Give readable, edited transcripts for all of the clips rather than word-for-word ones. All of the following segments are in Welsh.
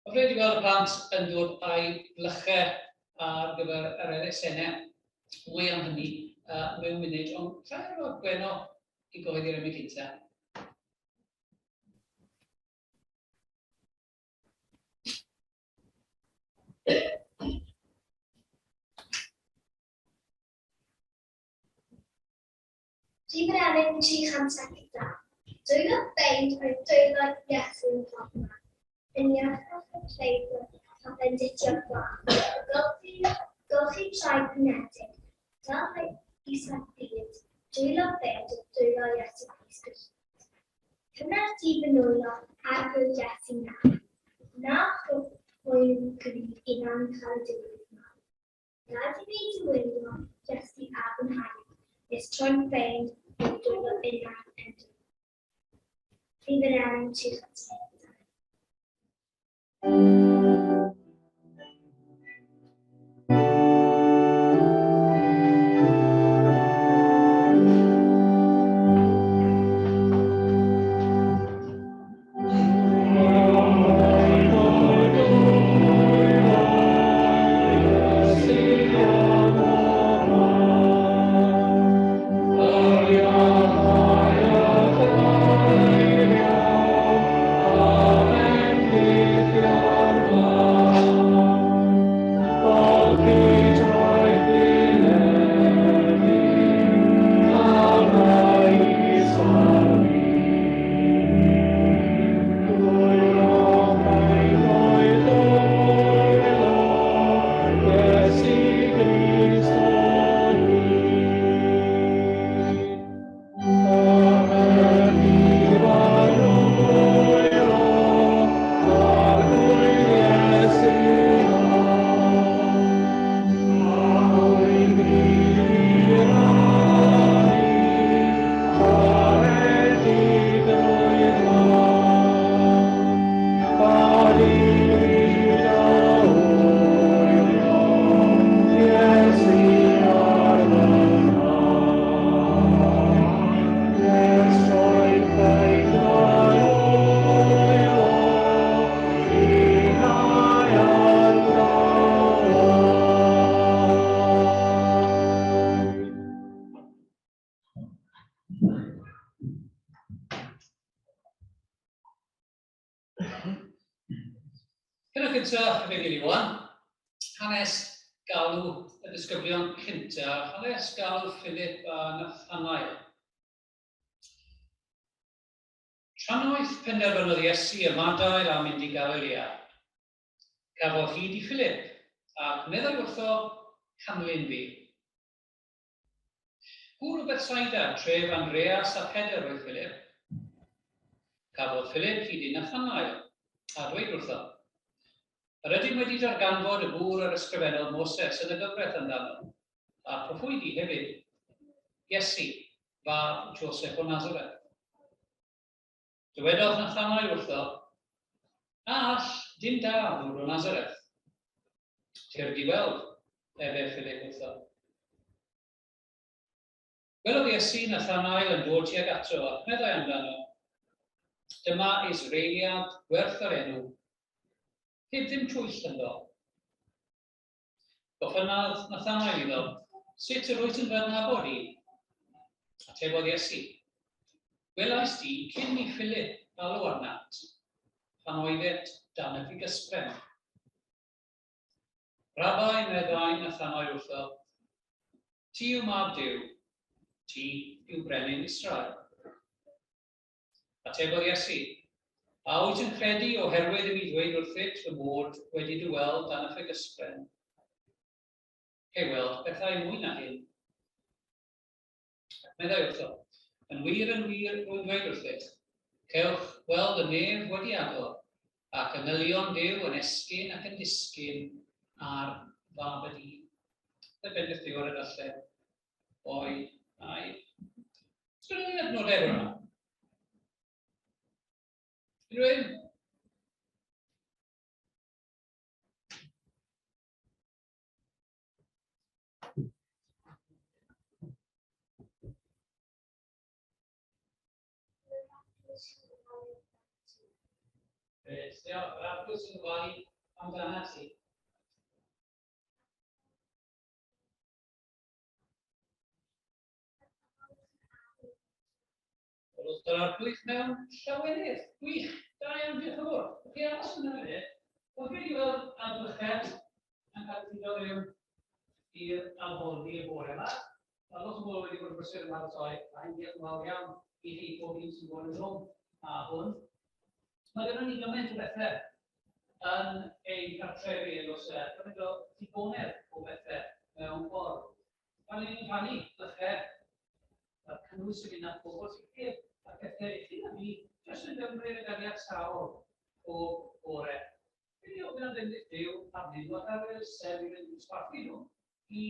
Hyfryd i weld y plant yn dod â'i blychau ar gyfer yr elusennau. Mwy am hynny mewn munud, ond rhaid rhoi Gwenno i gyhoeddi'r emyn cyntaf. Rhif yr emyn 372. Dwylo ffeind oedd dwylo Iesu yn pobman, yn iachach y pleidlon a bendithio'r gwan, golchi, golchi traed honedig, dal rhai isa'r byd, dwylo ffeind oedd dwylo Iesu Grist o hyd. Cymer di fy nwylo, Arglwydd Iesu nawr, na chroen gryf unan cael y diwedd mawr. Gad i mi dy wylio, Iesu a fy nhaith, nes troi'n ffeind o dwylo innau yn dy. Rhif yr enw 312. Pennod gyntaf Efengyl Ioan, hanes galw y disgyblion cyntaf, hanes galw Philip a Nathanael. Trannoeth penderfynodd Iesu ymadael a mynd i Galilea. Cafodd hyd i Philip, ac meddai wrtho, Canlyn fi. Gŵr o Bethsaida, tref Andreas a Pedr oedd Philip. Cafodd Philip hyd i Nathanael, a dweud wrtho, Yr ydym wedi darganfod y gŵr yr ysgrifennodd Moses yn y gyfraith amdano, a'r proffwydi hefyd, Iesu, fab Joseph o Nazareth. Dywedodd Nathanael wrtho, A all dim da ddod o Nazareth? Tyrd i weld, ebe Philip wrtho. Gwelodd Iesu Nathanael yn dod tuag ato, ac meddai amdano, Dyma Israeliad gwerth yr enw, heb ddim twyll ynddo. Gofynnodd Nathanael iddo, Sut yr wyt yn fy adnabod i? Atebodd Iesu, Gwelais di cyn i Philip alw arnat, pan oeddet dan y ffigysbren. Rabbi, meddai Nathanael wrtho, ti yw mab Duw, ti yw brenin Israel. Atebodd Iesu, A wyt yn credu oherwydd i mi ddweud wrthyt fy mod wedi dy weld dan y ffigysbren? Cei weld pethau mwy na hyn. Ac meddai wrtho, Yn wir, yn wir, rwy'n dweud wrthych, cewch weld y nef wedi agor, ac angylion Duw yn esgyn ac yn disgyn ar Fab y Dyn. Fe bendith Duw ar y darllen o'i air. Sgwn i'n adnodau efo hwnna? Unrhyw un? Reit, diolch. Yr Arglwydd sy'n gofalu amdanat ti. Roedd yr Arglwydd mewn llawenydd. Gwych, da iawn, diolch yn fawr. Chi aros yn y funud. Wel, dwi wedi weld amgylchedd yn cael ei dod mewn i'r addoldy y bore yma. Mae lot o bobl wedi bod yn brysur yn paratoi, a hi'n diolch yn fawr iawn i chi bob un sy'n bod yn rhwng a hwn. Mae gennym ni gymaint o bethau yn ein cartrefi yn oes e, gymaint o ddigonedd o bethau mewn ffordd. Pan ni'n rhannu blychau, mae'r cynnwys yn mynd at bobl sy'n heb a'r pethau i chi na fi, jyst yn gymryd y ganiataol bob bore. Fe ni ofyn am fendith Duw arnyn nhw ac ar yr elusen i fynd i'w dosbarthu nhw i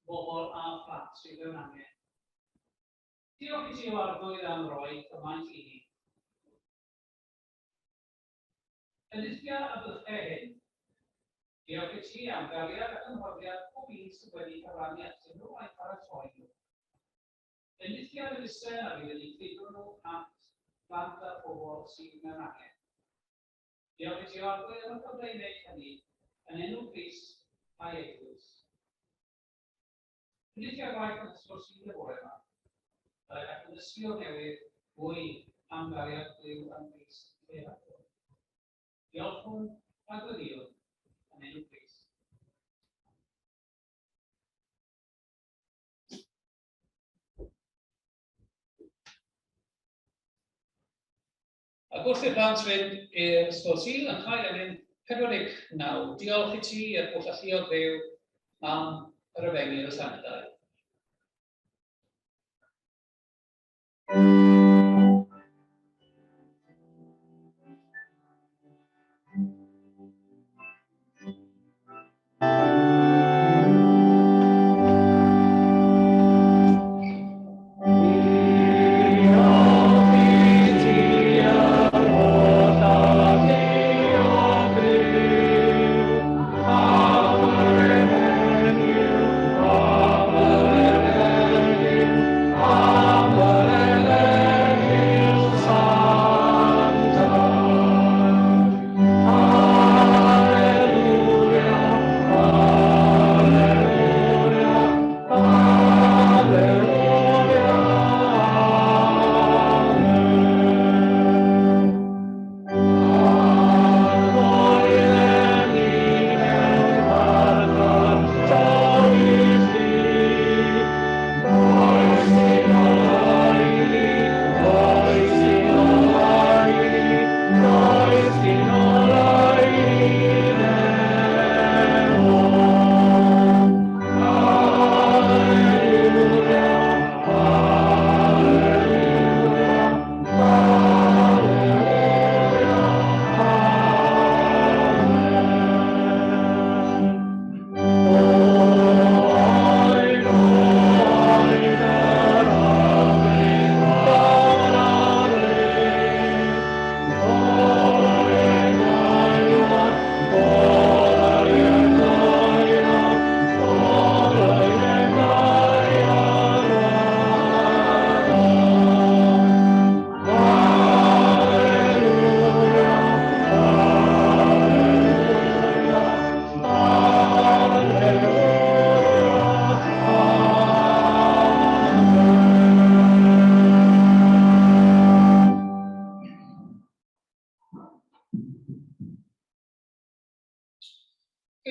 bobl a phlant sydd mewn angen. Diolch i ti o Arglwydd am roi cymaint i ni. Enillia y blychau hyn. Diolch i ti am gariad ac ymroddiad pob un sydd wedi cyfrannu atyn nhw a'u paratoi nhw. Enillia'r elusen a fydd yn eu cludo nhw at blant a phobl sydd mewn angen. Diolch i ti o Arglwydd am y cyfle i wneud hynny, yn enw Crist a'i Eglwys. Enillia'r gwaith yn Ysgol Sul y bore yma, fel y gallwn ddysgu o'r newydd fwy am gariad Duw yng Nghrist lle rhagor. Diolchwn a gweddïwn yn enw Crist. Ac wrth i'r plant fynd i'r Ysgol Sul yn cael ei mynd 49, diolch i ti i'r holl alluog Dduw am yr efengyl sanctaidd.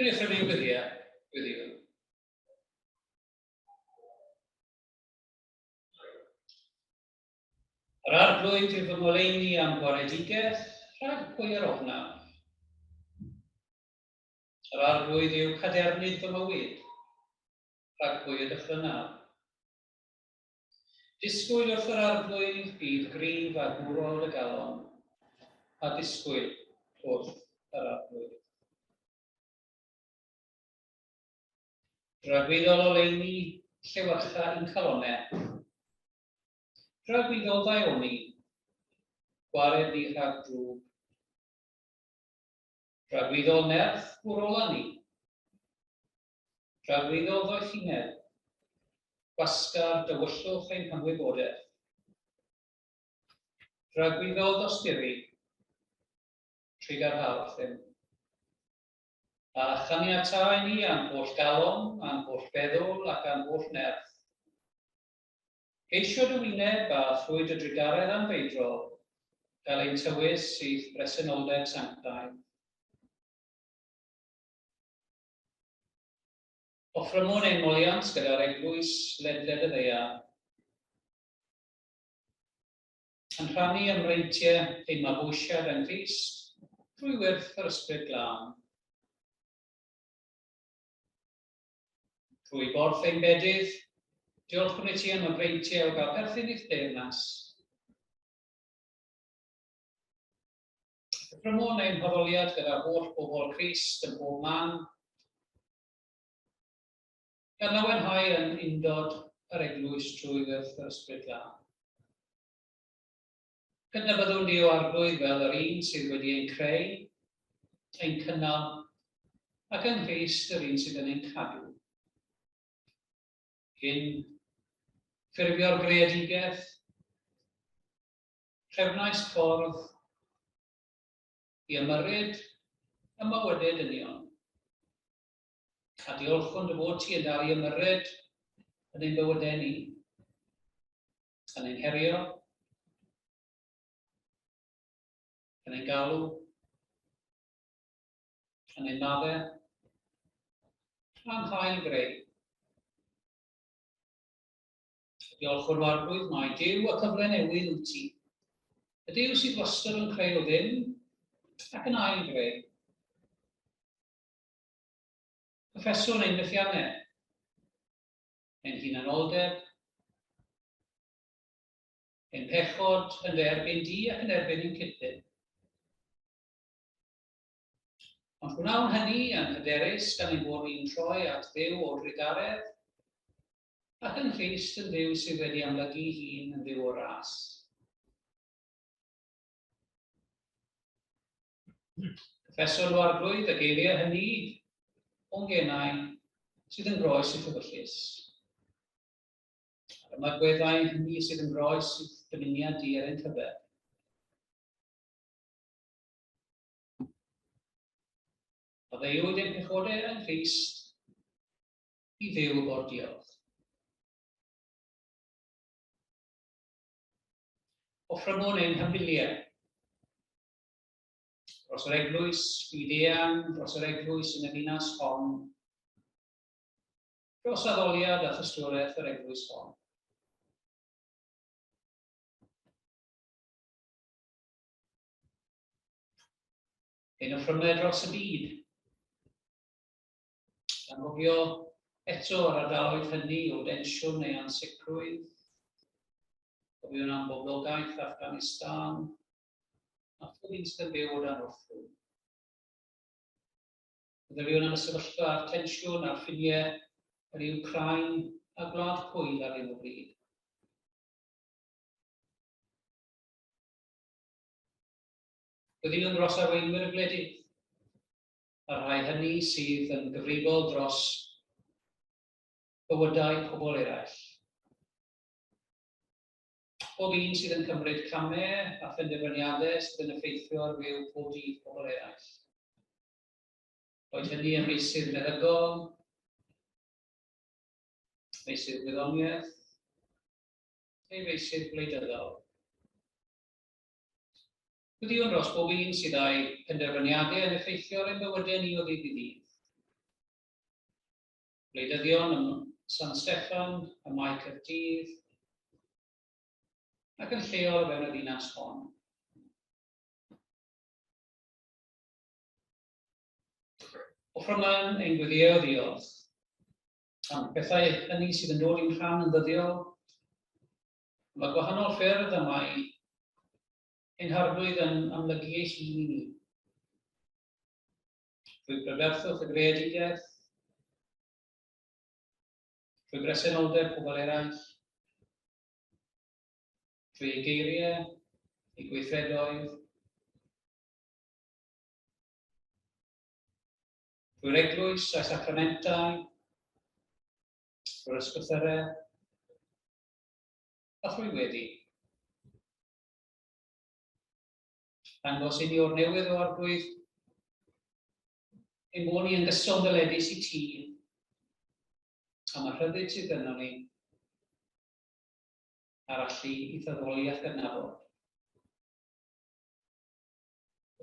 Gwneud rhyw gweddiau, gweddiau. Yr Arglwydd yw fy ngoleuni am gwaredigaeth rhag pwy yr ofnaf. Yr Arglwydd yw cadernid fy mywyd, rhag pwy y dychrynaf. Disgwyl wrth yr Arglwydd bydd gryf a gwrol y galon, a disgwyl wrth yr Arglwydd. Dragwyddol oleuni llewyrcha i'n calonnau. Dragwyddol ddaioni, gwared ni rhag drwg. Dragwyddol nerth gwrola ni. Dragwyddol ddoethineb, gwasgar dywyllwch ein hymwybodaeth. Dragwyddol dosturi, Trugarha wrthym. A chaniatâ i ni â'n holl galon, â'n holl feddwl ac â'n holl nerth. Geisio dy wyneb a thrwy dy drugaredd anfeidrol gael ein tywys i'th bresenoldeb sanctaidd. Offrymwn ein moliant gyda'r eglwys ledled y ddaear. Yn rhannu ym mreintiau ein mabwysiad yng Nghrist drwy wyrth yr Ysbryd Glân. Trwy borth ein bedydd, diolchwn i ti am y breintiau o gael perthyn i'th deyrnas. Offrymwn ein haddoliad gyda holl bobl Crist ym mhob man, gan lawenhau yn undod yr eglwys trwy wyrth yr Ysbryd Glân. Cydnabyddwn ni o Arglwydd fel yr un sydd wedi ein creu, ein cynnal, ac yng Nghrist yr un sydd yn ein cadw. Cyn ffurfio'r greadigaeth, trefnais ffordd i ymyrryd ym mywydau dynion. A diolchwn dy fod ti yn dal i ymyrryd yn ein bywydau ni, yn ein herio, yn ein galw, yn ein maddau, a'n hail greu. Diolchwn o Arglwydd mai Duw y cyfle newydd wyt ti. Y Duw sydd wastad yn creu o ddim ac yn ail greu. Cyffeswn ein methiannau, ein hunanoldeb, ein pechod yn dy erbyn di ac yn erbyn ein cyd-ddyn. Ond gwnawn hynny yn hyderus gan ein bod ni'n troi at Dduw o drugaredd ac yng Nghrist yn Dduw sydd wedi amlygu hun yn Dduw o ras. Cyffesodd o Arglwydd y geiriau hynny o'n genau sydd yn groes i'th ewyllys. A'r ymagweddau hynny sydd yn groes i'th dymuniad di er ein cyfer. Maddeuwyd ein pechodau yng Nghrist i Dduw bo'r diolch. Offrymwn ein hymbiliau dros yr eglwys fyd-eang, dros yr eglwys yn y ddinas hon, dros addoliad a thystiolaeth yr eglwys hon. Ein offrymau dros y byd, gan gofio eto yr ardaloedd hynny o densiwn neu ansicrwydd, cofiwn am boblogaeth Afghanistan, a phob un sydd yn byw o dan orthrwm. Meddyliwn am y sefyllfa a'r tensiwn a'r ffiniau yr Iwcrain a Gwlad Pwyl ar hyn o bryd. Gweddïwn dros arweinwyr y gwledydd, a'r rhai hynny sydd yn gyfrifol dros bywydau pobl eraill. Pob un sydd yn cymryd camau a phenderfyniadau sydd yn effeithio ar fyw pob dydd pobl eraill. Boed hynny ym meysydd meddygol, meysydd gwyddoniaeth, neu feysydd gwleidyddol. Gweddïwn dros bob un sydd â'i phenderfyniadau yn effeithio ar ein bywydau ni o ddydd i ddydd. Gwleidyddion ym San Steffan, ym Mae Caerdydd, ac yn lleol o fewn y ddinas hon. Offrymwn ein gweddïau o ddiolch am y pethau hynny sydd yn dod i'n rhan yn ddyddiol. Mae gwahanol ffyrdd y mae ein Harglwydd yn amlygu ei hun i ni. Trwy brydferthwch y greadigaeth, trwy bresenoldeb pobl eraill, trwy ei geiriau, ei gweithredoedd, trwy'r eglwys a'i sacramentau, trwy'r ysgrythyrau, a thrwy weddi. Dangos i ni o'r newydd o Arglwydd, ein bod ni yn gyson ddyledus i ti, am y rhyddid sydd gynnon ni, a'r allu i thaddoli a'th gydnabod.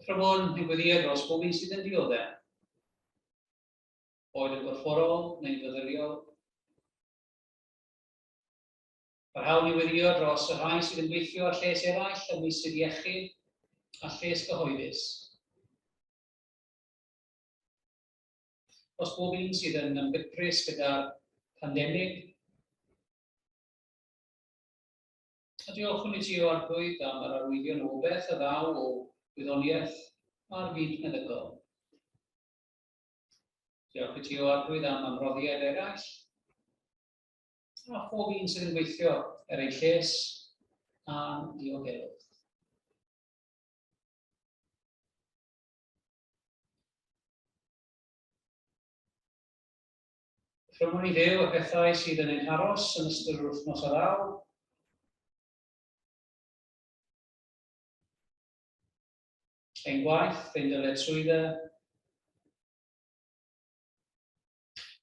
Rhymwn yn gweddïo dros bob un sydd yn dioddef, boed yn gorfforol neu'n feddyliol. Parhawn i weddïo dros y rhai sydd yn gweithio ar lles eraill ym meysydd iechyd a lles gyhoeddus. Dros bob un sydd yn ymgyprus gyda'r pandemig. A diolchwn i ti, o Arglwydd, am yr arwyddion o beth a ddaw o wyddoniaeth a'r byd meddygol. Diolch i ti, o Arglwydd, am ymroddiad eraill, a phob un sydd yn gweithio er ein lles a'n diogelwch. Rhymwn i Dduw y pethau sydd yn ein haros yn ystod yr wythnos a ddaw. Ein gwaith, ein dyletswyddau,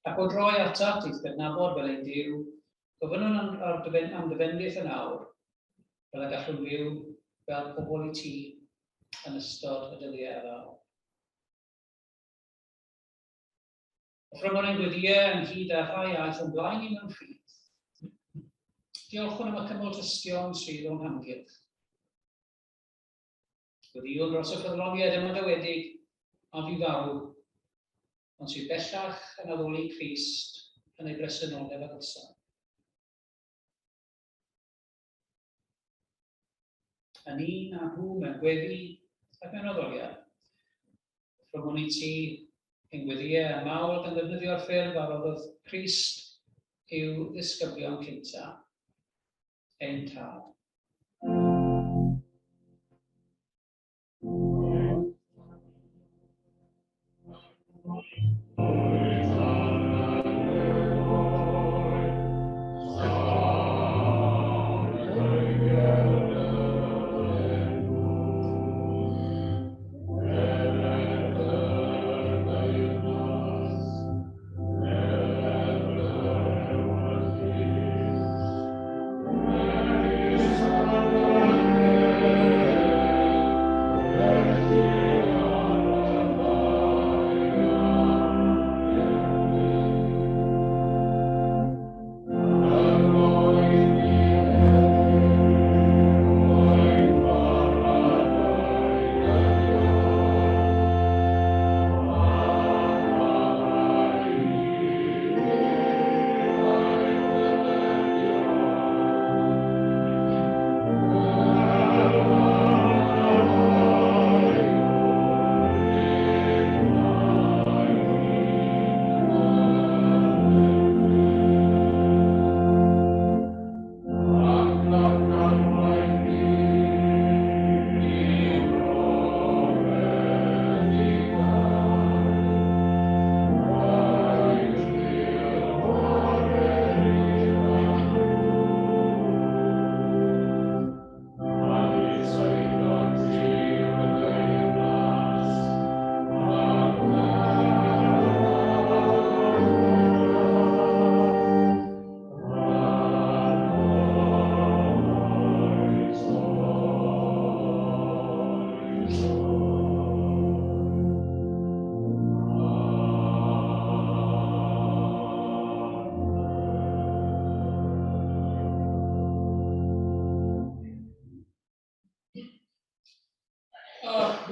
Ac o droi atat i'th gydnabod fel ein Duw, gofynnwn am, ar dy, am dy fendith yn awr, fel y gallwn fyw fel pobl i ti yn ystod y dyddiau a ddaw. Offrymwn ein gweddïau ynghyd â rhai aeth o'n blaen i mewn ffydd. Diolchwn am y cymol tystion sydd o'n hamgylch. Gweddïwn dros y ffyddloniaid ymadawedig a fu farw, ond sydd bellach yn addoli Crist yn ei bresenoldeb agosaf. Yn un â nhw mewn gweddi ac mewn addoliad. Rhwng i ti ein gweddïau a mawl gan ddefnyddio'r ffurf a roddodd Crist i'w ddisgyblion cyntaf, ein Tad.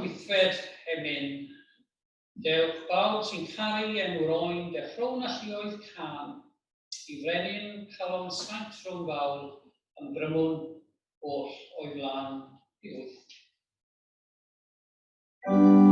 Wythfed emyn. Dewch bawb sy'n caru enw'r oen, deffrown alluoedd cân, i frenin calon saint rhwng fawl, ymgrymwn oll o'i flaen i wyth. Oh.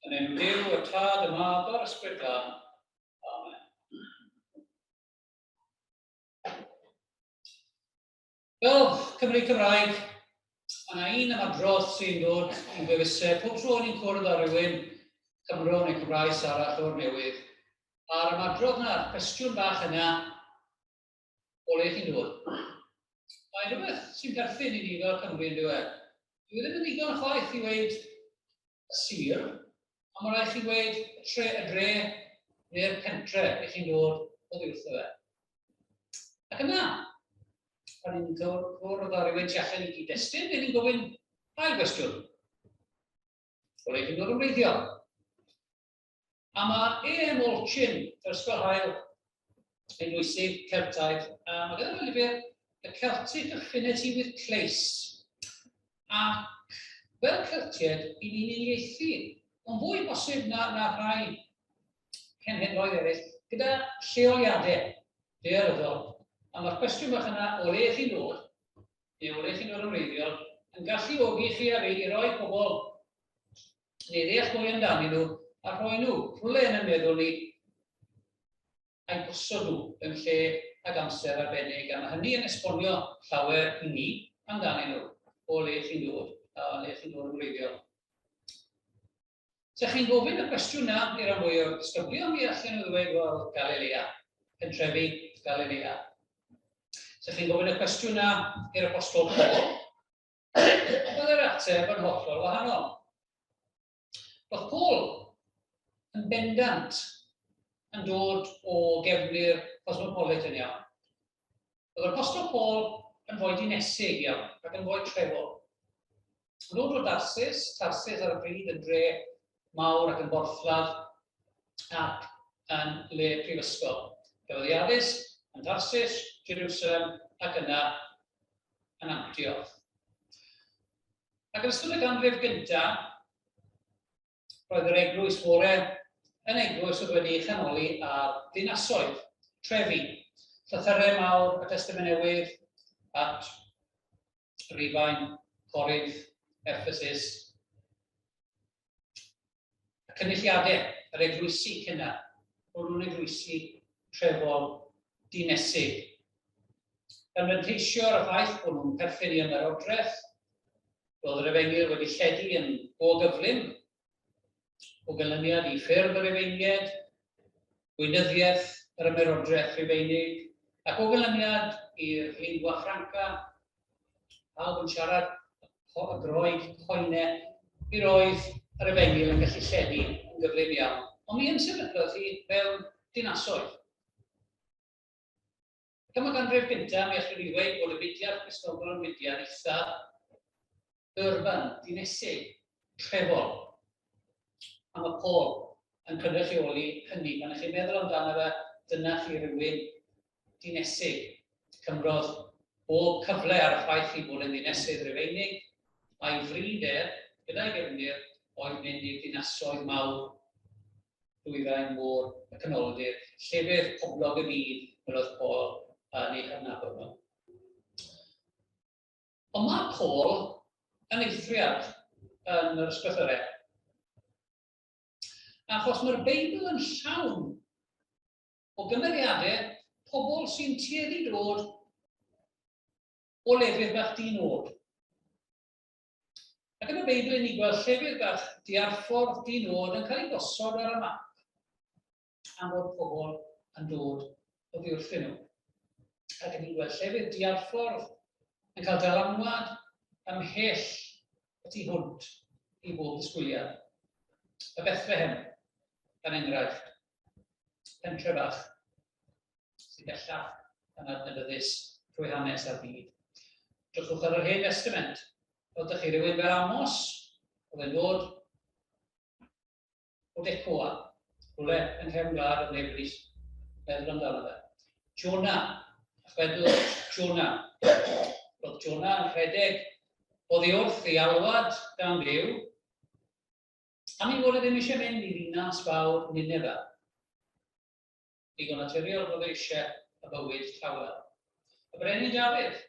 Yn enw Duw, y Tad, y Mab a'r Ysbryd Glân. Amen. Fel Cymru Cymraeg, mae yna un ymadrodd sy'n dod i'n gwefusau pob tro ni'n cwrdd â rhywun Cymro neu Cymraes arall o'r newydd. A'r ymadrodd yna, a'r cwestiwn bach yna, o le chi'n dod? Mae'n rhywbeth sy'n perthyn i ni fel Cymru yn dyw e. Dwi ddim yn ddigon chwaith i weud y sir, ond mae rhaid chi weud y tre, y dre neu'r pentre i chi'n dod oddi wrtho fe. Ac yna, pan ni'n cwrdd â rhywun tu allan i gyd-destun, ni'n gofyn ail gwestiwn. O le chi'n dod yn wreiddiol? A mae A.M. Allchin, yr Ysgol Hael Eglwysig Celtaidd, a mae gyda fe lyfr The Celtic Affinity with Place. Ac fel Celtiaid, i ni'n uniaethu, ond fwy bosib na, na rhai cenhedloedd eraill, gyda lleoliadau daearyddol. A mae'r cwestiwn bach yna, o le chi'n dod, neu o le chi'n dod yn wreiddiol, yn galluogi chi a fi i roi pobl neu ddeall mwy amdanyn nhw a rhoi nhw rhywle yn y meddwl ni a'i gosod nhw mewn lle ag amser arbennig, a mae hynny yn esbonio llawer i ni amdanyn nhw, o le chi'n dod, a o le chi'n dod yn wreiddiol. Se chi'n gofyn y cwestiwn na i ran fwy o'r disgyblion, mi allan nhw ddweud, wel, Galilea, pentrefi Galilea. Se chi'n gofyn y cwestiwn na i'r apostol Paul, Ond oedd yr ateb yn hollol wahanol. Roedd Paul yn bendant yn dod o gefndir cosmopolitan iawn. Roedd yr Apostol Paul yn fwy dinesig iawn ac yn fwy trefol. Yn dod o Darsus, Tarsus ar y pryd yn dre mawr ac yn borthladd ac yn le prifysgol. Cafodd ei addysg yn Tarsus, Jerusalem ac yna yn Antioch. Ac yn ystod y ganrif gyntaf, roedd yr eglwys fore yn eglwys oedd wedi ei chanoli ar ddinasoedd, trefi, llythyrau mawr y Testament Newydd at Rufain, Corinth, Ephesus, y cynulliadau, yr eglwysi cynnar, bod nhw'n eglwysi trefol dinesig. Gan fanteisio ar y ffaith bod nhw'n perthyn i ymerodraeth, roedd yr efengyl wedi lledu yn go gyflym o ganlyniad i ffurf yr efeinied, gweinyddiaeth yr ymerodraeth Rufeinig, ac o ganlyniad i'r lingua franca, pawb yn siarad y Groeg Koine, mi roedd yr efengyl yn gallu lledu yn gyflym iawn. Ond mi ymsefydlodd hi mewn dinasoedd. Ac am y ganrif gyntaf, mi allwn ni ddweud bod y mudiad Cristnogol yn mudiad eitha urban, dinesig, trefol. A mae Paul yn cynrychioli hynny. Pan ych chi'n meddwl amdano fe, dyna chi rywun dinesig. Cymrodd bob cyfle ar y ffaith ei bod yn ddinesydd Rufeinig, a'i fryd e, gyda'i gefndir, oedd mynd i'r dinasoedd mawr dwyrain môr y Canoldir, llefydd poblog y byd fel oedd Paul yn eu hadnabod nhw. Ond mae Paul yn eithriad yn yr ysgrythurau. Achos mae'r Beibl yn llawn o gymeriadau pobl sy'n tueddu dod o lefydd bach di-nod. Ac yn y Beibl, ni'n gweld llefydd bach diarffordd di-nod yn cael eu gosod ar y map am fod pobl yn dod oddi wrthyn nhw. Ac ni'n gweld llefydd diarffordd yn cael dylanwad ymhell y tu hwnt i bob disgwyliad. Y Bethlehem, gan enghraifft, pentre bach sydd bellach yn adnabyddus trwy hanes a'r byd. Drychwch ar yr Hen Testament. Oedd chi rhywun fel Amos, oedd e'n dod o Decoa, rhywle yng nghefn gwlad oedd neb wedi meddwl amdano fe. Jonah, a chwedl Jonah. Roedd Jonah yn rhedeg oddi wrth ei alwad gan Dduw Am ei fod e ddim eisiau mynd i ddinas fawr Ninefeh. Digon naturiol fod e eisiau y bywyd tawel. Y Brenin Dafydd,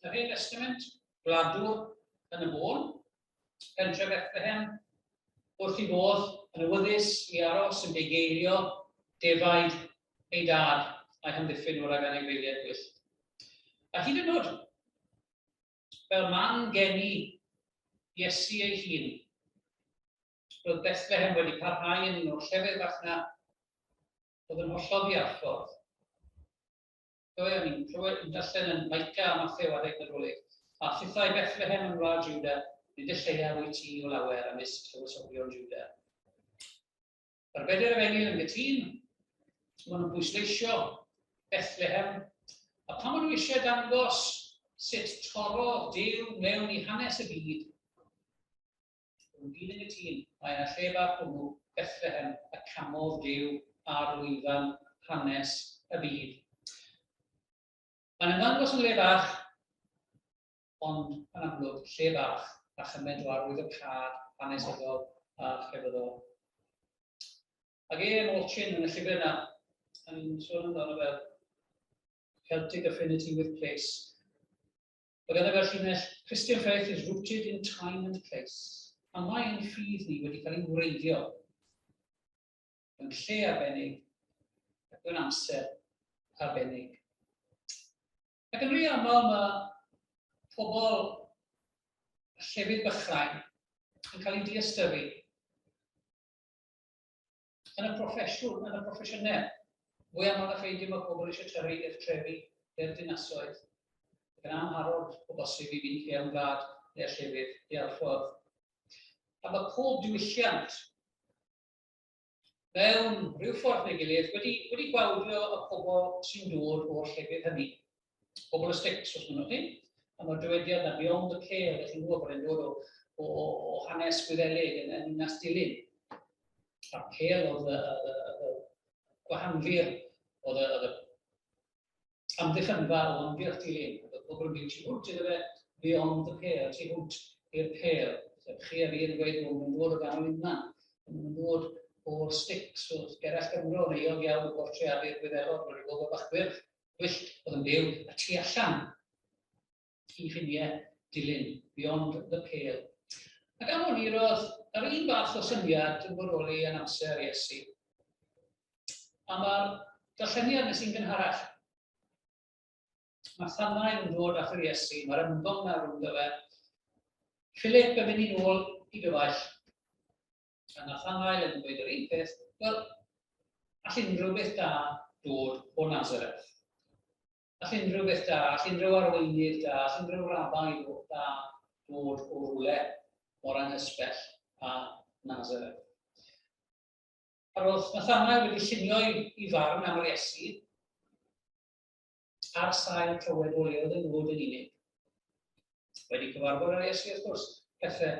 yr Hen Testament, gwladwr yn y bôn, pentre Bethlehem. Wrth ei fodd, yn awyddus i aros yn bugeilio defaid ei dad a'i hamddiffyn nhw rhag anifeiliaid gwyllt. A hyd yn oed, fel man geni Iesu ei hun, roedd Bethlehem wedi parhau yn un o'r llefydd bach 'na oedd yn hollol ddiarffordd. Ddoe o'n i'n clywed yn darllen yn Micah a Mathew adeg Nadolig, A thithau Bethlehem yng ngwlad Juda, nid y lleiaf wyt ti o lawer ymysg tywysogion Juda. Mae'r bedair efengyl yn gytûn, maen nhw'n pwysleisio Bethlehem, a pan maen nhw eisiau dangos sut torrodd Duw mewn i hanes y byd, Yn gyd yn gytûn, mae yna lle bach hwnnw, Bethlehem, y camodd Duw ar lwyfan hanes y byd. Mae'n ymddangos yn le bach, ond yn amlwg lle bach a chymaint o arwyddocâd hanesyddol a chrefyddol. Ac e, Molchin, yn y llyfr yna, yn sôn amdano fel Celtic Affinity with Place. Mae ganddo fe'r llinell 'Christian faith is rooted in time and place', a mae ein ffydd ni wedi cael ei wreiddio mewn lle arbennig ac mewn amser arbennig. Ac yn rhy aml mae pobl llefydd bychain yn cael eu diystyru Yn y proffesiwn, yn y proffesiynau, fwy aml na pheidio mae pobl eisiau tyrru i'r trefi, i'r dinasoedd, ac yn amharod o bosib i fynd i gefn gwlad neu'r llefydd diarffordd. A mae pob diwylliant mewn rhyw ffordd neu gilydd wedi, wedi gwawdio y pobl sy'n dod o'r llefydd hynny. Pobl y sticks, os mynnwch chi. A mae'r dywediad na beyond the pale, ydych chi'n gwybod bod e'n dod o, o, o, o hanes Gwyddelig yn, yn Ninas Dulyn. A'r pale oedd y, y, y, y gwahanfur, oedd y, oedd y amddiffynfa o amgylch Dulyn. Oedd y pobl yn byw tu hwnt iddo fe, beyond the pale, tu hwnt i'r pale. Sef chi a fi yn gweud bod nhw'n dod o ganol unman. Maen nhw'n dod o'r sticks, o'r Gerallt Gymro, yn euog iawn o bortreadu'r Gwyddelod, wedi bod bach gwyrdd gwyllt oedd yn byw y tu allan i ffiniau Dulyn, beyond the pale. Ac am hwn i roedd yr un fath o syniad yn bodoli yn amser Iesu. A mae'r darlleniad nes i'n gynharach. Mae Thanael yn dod at yr Iesu, mae'r ymgom na rhwngddo fe. Philip yn mynd i nôl i gyfaill. A Nathanael yn dweud yr un peth, wel, all unrhyw beth da dod o Nazareth? All unrhyw beth da, all unrhyw arweinydd da, all unrhyw rabai da dod o rwle mor anghysbell a Nazareth? A roedd Nathanael wedi llunio i farn am yr Iesu ar sail clywed o le oedd yn dod yn unig. Wedi cyfarfod â'r Iesu, wrth gwrs, pethau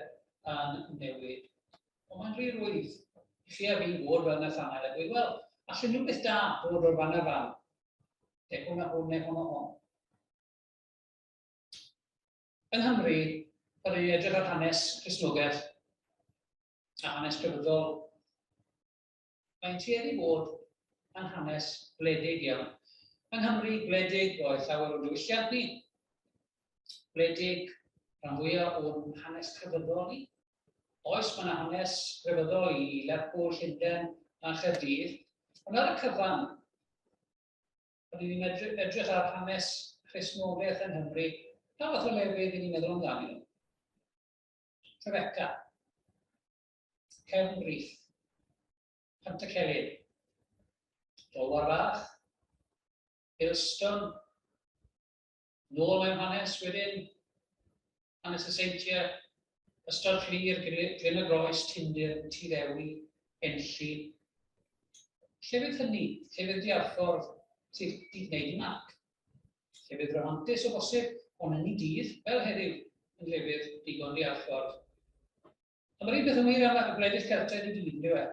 yn newid. Ond mae'n rhy rwydd i chi a fi fod fel Nathanael a gweud, wel, all unrhyw beth da ddod o'r fan a'r fan. Neu hwn a hwn, neu hon a hon. Yng Nghymru, pan ni'n edrych ar hanes Cristnogaeth a hanes crefyddol, Mae'n tueddu bod yn hanes gwledig iawn. Yng Nghymru, gwledig oedd llawer o'n diwylliant ni, gwledig rhan fwyaf o'n hanes crefyddol ni. Oes, mae yna hanes crefyddol i Lerpwl, Llundain a Chaerdydd, ond ar y cyfan, pan ni'n edrych ar hanes Cristnogaeth yng Nghymru, pa fath o lefydd i ni'n meddwl amdanyn nhw? Trefeca. Cefn Brith, Pantycelyn, Dolwar Fach, Aylestone, nôl mewn hanes wedyn, hanes y seintiau, Ystrad Fflur, Glyn y Groes, Tindir, Tŷ Ddewi, Enlli. Llefydd hynny, llefydd diarffordd sydd wedi gwneud i marc. Llefydd rhamantus o bosib, ond yn ei dydd, fel heddiw, yn lefydd digon diarffordd. A mae'r un peth yn wir am y gwledydd Celtaidd i gyd, yn dyw e?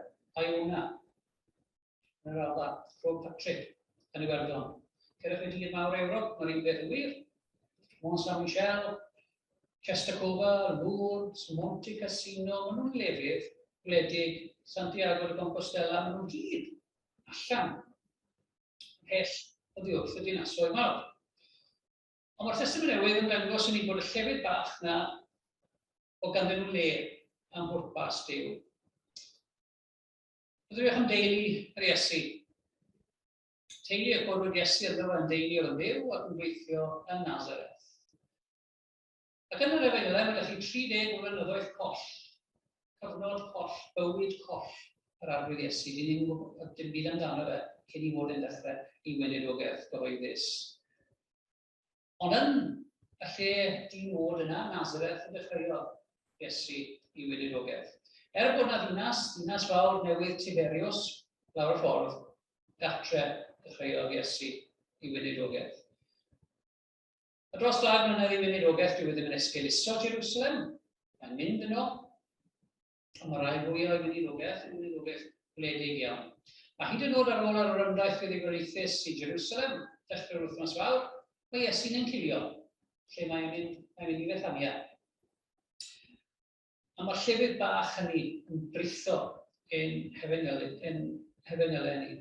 Iona, yn yr Alban, Croagh Patrick, yn Iwerddon. Cerwch i dir mawr Ewrop, mae'r un peth yn wir. Mont Saint-Michel, Czestochowa, Lourdes, Monte Cassino, maen nhw'n lefydd gwledig, Santiago de Compostela, maen nhw'n gyd allan ymhell oddi wrth y dinasoedd mawr. Ond mae'r Testament Newydd yn dangos i ni bod y llefydd bach 'na o ganddyn nhw le am bwrpas Duw. Meddyliwch am deulu yr Iesu. Teulu y gwrwyd Iesu ynddo yn deulu oedd yn byw ac yn gweithio yn Nazareth. Ac yn yr efengylau, mae 'da chi 30 o flynyddoedd coll, cyfnod coll, bywyd coll yr Arglwydd Iesu. Dyn ni'n gwybod dim byd amdano fe cyn i fod yn dechrau i weinidogaeth gyhoeddus. Ond yn y lle di-nod yna, Nazareth, y dechreuodd Iesu i weinidogaeth. Er bod 'na ddinas, dinas fawr newydd Tiberius, lawr y ffordd, gartre dechreuodd Iesu i weinidogaeth. A dros ddau mlynedd i weinidogaeth, dyw e ddim yn esgeuluso Jerusalem. Mae'n mynd yno, ond mae rai fwy o'i weinidogaeth yn weinidogaeth gwledig iawn. A hyd yn oed ar ôl yr orymdaith fuddugoliaethus i Jerusalem, dechrau'r wythnos fawr, mae Iesu'n encilio, lle mae'n mynd, mae'n mynd i Fethania. A mae'r llefydd bach hynny yn britho ein hefengylau ni.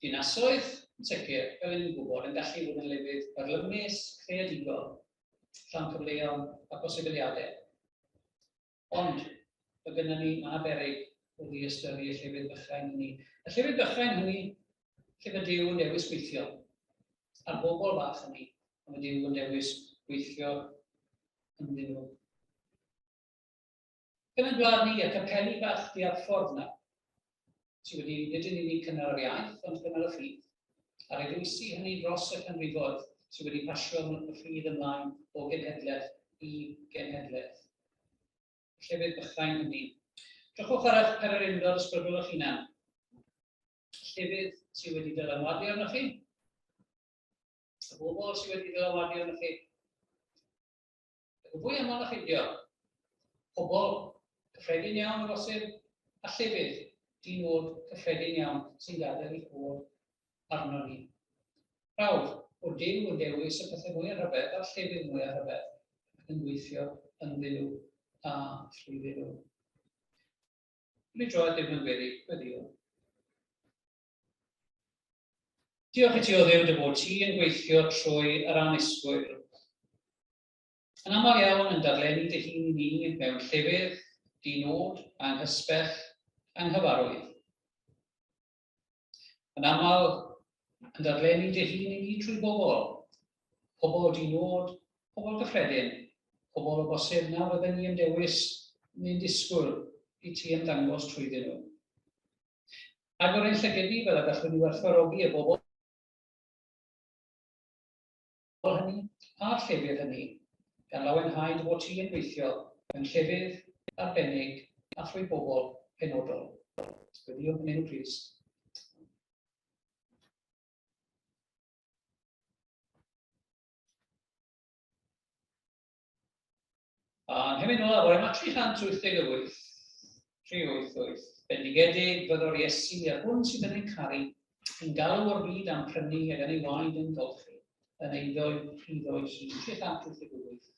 Dinasoedd, yn sicr, fel 'y ni'n gwybod, yn gallu bod yn lefydd byrlymus, creadigol, llawn cyfleon a posibiliadau. Ond, mae gennym ni, mae yna beryg o ddiystyru y llefydd bychain hynny. Y llefydd bychain hynny lle mae Duw yn dewis gweithio. A'r bobl fach hynny, mae Duw yn dewis gweithio ynddyn nhw. Yn ein gwlad ni, y capeli bach diarffordd 'na, sydd wedi nid yn unig cynnal yr iaith, ond cynnal y ffydd, a'r eglwysi hynny dros y canrifoedd sydd wedi pasio y ffydd ymlaen o genhedlaeth i genhedlaeth. Y llefydd bychain hynny. Drychwch ar eich pererindod ysbrydol eich hunan. Llefydd sydd wedi dylanwadu arnoch chi, y bobl sydd wedi dylanwadu arnoch chi, Ac yn fwy aml na pheidio, pobl cyffredin iawn o bosib, a llefydd di-nod cyffredin iawn sy'n gadael eu hôl arnon ni. Prawf bod Duw yn dewis y pethau mwyaf rhyfedd a'r llefydd mwyaf rhyfedd ac yn gweithio ynddyn nhw a thrwyddyn nhw. Mi droed ddim yn gweddi, gweddïo. Diolch i ti o Dduw dy fod ti yn gweithio trwy yr annisgwyl. Yn aml iawn yn darllennu dy hun i ni mewn llefydd, di-nod, anghysbell, anghyfarwydd. Yn aml yn darllennu dy hun i ni trwy bobl, pobl di-nod, pobl gyffredin, pobl o bosib na fydden ni yn dewis neu'n disgwyl i ti ymddangos trwyddyn nhw. Agor ein llyged ni fel y gallwn ni werthfawrogi y bobl hynny a'r llefydd hynny, gan lawenhau dy fod ti yn gweithio mewn llefydd arbennig a thrwy bobl penodol. Gweddïwn yn enw Crist. A'n hemyn olaf bore 'ma, 388, 388. Bendigedig fyddo'r Iesu a'r hwn sydd yn ein caru, yn galw o'r byd a'n prynu ac yn ei waed yn golchi, yn eiddo'i rhyddo'i hun. 388. Bendigedig fyddo'r Iesu,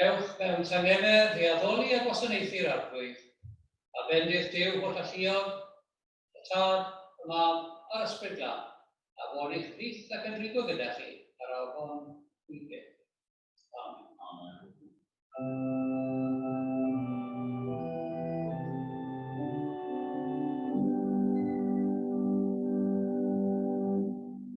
Ewch mewn tangnefedd i addoli a gwasanaethu'r Arglwydd, a bendith Duw holl alluog, y Tad, y Mab, a'r Ysbryd Glân, a fo'n eich plith ac yn rhwygo gyda chi ar awr hon i byth. Amen. Amen.